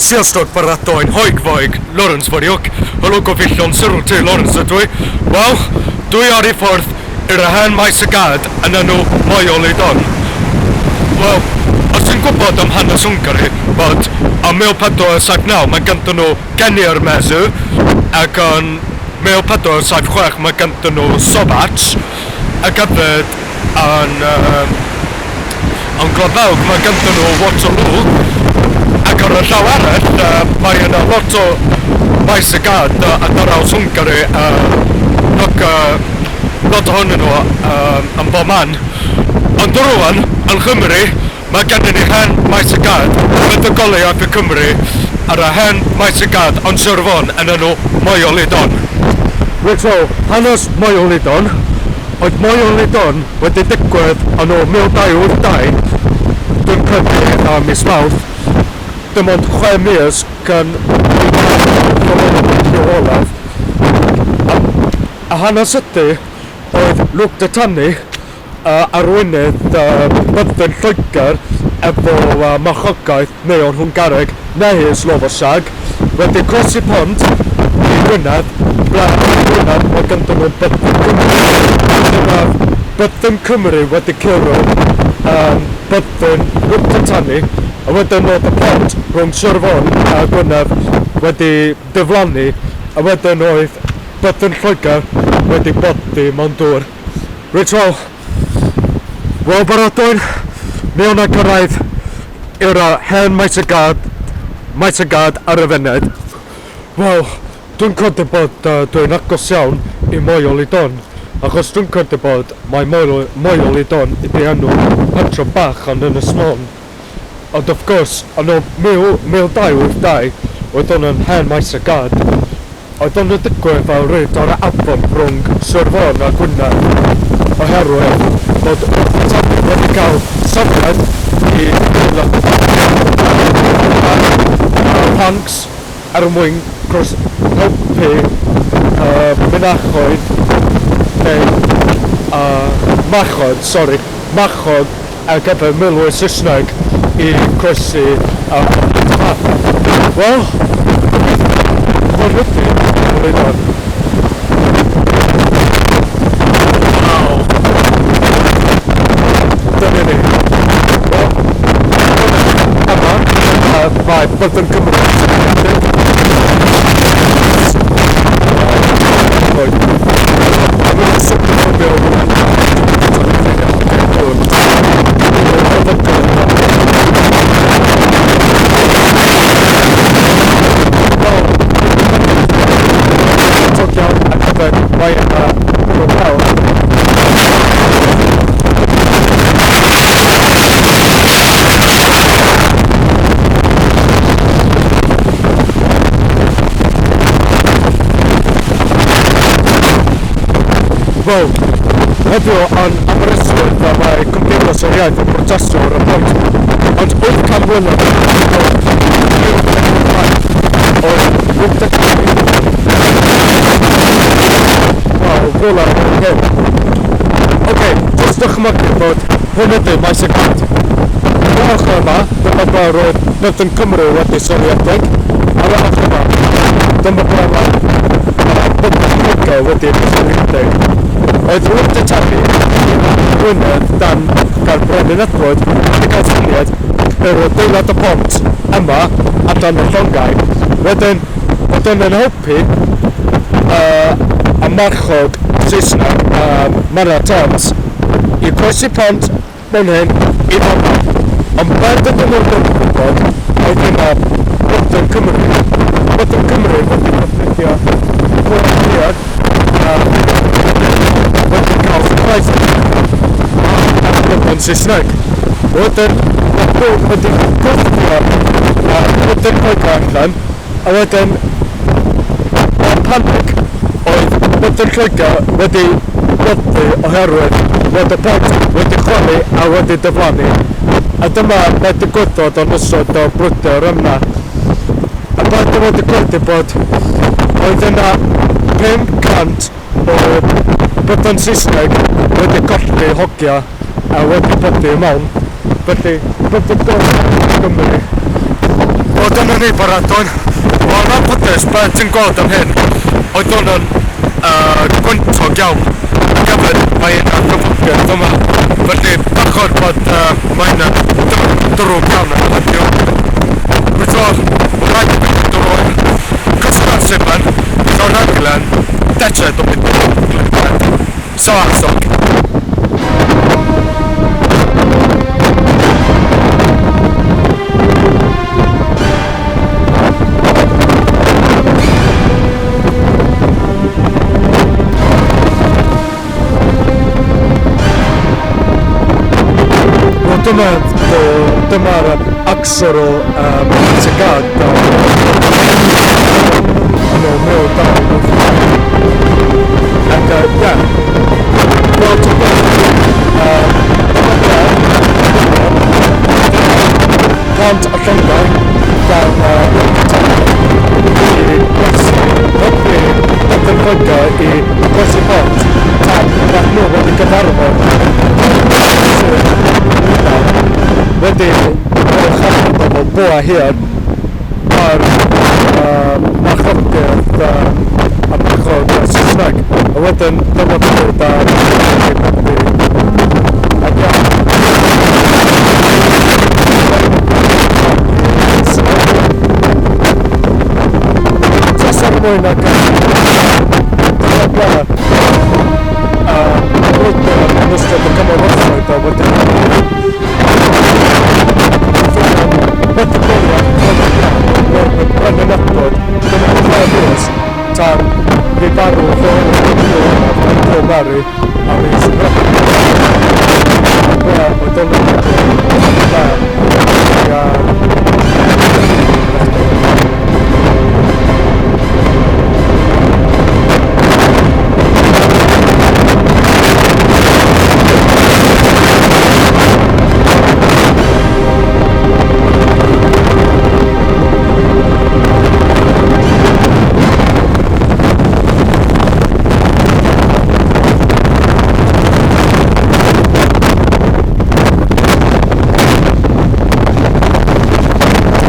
Sziasztok, barátaim, Haigvaig, Lawrence vagyok. Helo gyfeillion, Cyril T. Lawrence ydw i. Wel, dwi ar ei ffordd i'r hen maes y gad yn enw Moel Idon. Wel, os ti'n gwybod am hanes Hwngari, bod am 1479 mae ganddyn nhw Geni'r Mezu, ac yn 1476 mae ganddyn nhw Sobac, ac hefyd yn um, yn Glodfawg mae ganddyn nhw Waterloo ac ar y llaw arall uh, mae yna lot o maes y gad uh, ar draws Hwngari uh, ac uh, lot ohonyn nhw uh, yn bob man. Ond rwan, yn Nghymru, mae gennym ni hen maes y gad, meddygoliaeth y Cymru, ar y hen maes y gad yn Sir Fôn yn enw Moel Idon. Reit so, hanes Moel Idon, oedd Moel Idon wedi digwydd yn ôl 1282, dwi'n credu a mis Mawrth, dim ond 6 mis cyn i olaf. A hanes ydy oedd Luke de Tani, arweinydd byddin Lloegr efo marchogaeth neu o'r Hwngareg neu Slofosag, wedi croesi pont i Gwynedd, ble yn Gwynedd mae ganddyn nhw byddin Cymru. Dyma byddin Cymru wedi curo byddin Luke de Tani, a wedyn oedd y pont rhwng Sir Fôn a Gwynedd wedi diflannu, a wedyn oedd byddin Lloegr wedi boddi mewn dŵr. Reit wel, wel barodwyr, mi o'na cyrraedd i'r hen maes y gad, maes y gad ar y funud. Wel, dwi'n credu bod dwi'n agos iawn i Moel i Don, achos dwi'n credu bod mae Moel, Moel i Don ydi enw pentref bach yn Ynys Môn. Ond of course, yn ôl 1282, oedd hwn yn hen maes y gad. Oedd hwn yn digwydd fel reit ar y afon rhwng Sir Fôn a Gwynedd, oherwydd bod Tafwyl wedi cael syniad i adeiladu planks er mwyn croes helpu mynachod neu machod, sori, machod ar gyfer milwyr Saesneg i croesi y pont yma. Wel, gobeithio hwn ydy yr un. Waw! Dyna ni. Wel, yma, mae Byddin Cymru yn sefydliedig. Wel, heddiw yn Aberystwyth a mae Cymdeithas yr Iaith yn protestio ar y pwynt, ond 800 mlynedd yn ôl, oedd 82. Wel, rhywle fel hyn. Oce, jyst dychmygu bod hwn ydy maes y gad. Ar y ochr yma, dyma ble roedd Byddin Cymru wedi sefydliedig. Ar y ochr yma, dyma ble mae Byddin Lloegr wedi sefydliedig. Oedd rhywun wedi talu Gwynedd dan gan Brenin Edward wedi cael syniad yr adeilad y pont yma a dan y llongau. Wedyn, oedd hwn yn helpu y marchog Saesneg, Man at Arms, i croesi pont mewn hyn i fama. Ond be dydyn nhw ddim yn gwybod oedd yna Byddin Cymru. Byddin Cymru wedi defnyddio pob diod a wedi cael surprise ar Byddin Saesneg. Wedyn, mae pawb wedi gwthio Byddin Lloegr allan, a wedyn mewn panic oedd Byddin Lloegr wedi boddi oherwydd fod y pont wedi chwalu a wedi diflannu. A dyma be digwyddodd yn ystod y brwydr yma. A beth wedi credu bod oedd yna 500 o Byddin Saesneg wedi colli hogia a wedi boddi i mewn. Felly, byddin gorau Gymru. Wel, dyna ni, baradwyn. Wel, yn anffodus, be ti'n gweld am hyn, oedd hwn yn gwyntog iawn. Ac hefyd, mae yna llifogydd yma. Felly, bechod bod mae yna drwg iawn yma heddiw. Dwi'n siŵr, mae rhaid i fi drwy cysgod Siban, so rhaglen, dechrau dwi'n mynd. So, so. Wel, dyma'r acsor o Tygad yn o 1282. Ac, ie, wel, ti'n gwybod, plant a llongau gan i gwersi, helpu Byddin Lloegr i gwersi pont tan nath nhw wedi gyfarfod wedi chanfod efo boa hir ar marchogaeth a marchog Saesneg a wedyn dyma dod ar ac ia. Tasa mwy nag brwydr yn ystod y cymanwlad a wedyn buddugoliaeth Brenin Edward ddim yn cyhoeddus tan fu farw Mary a Rhys Roberts.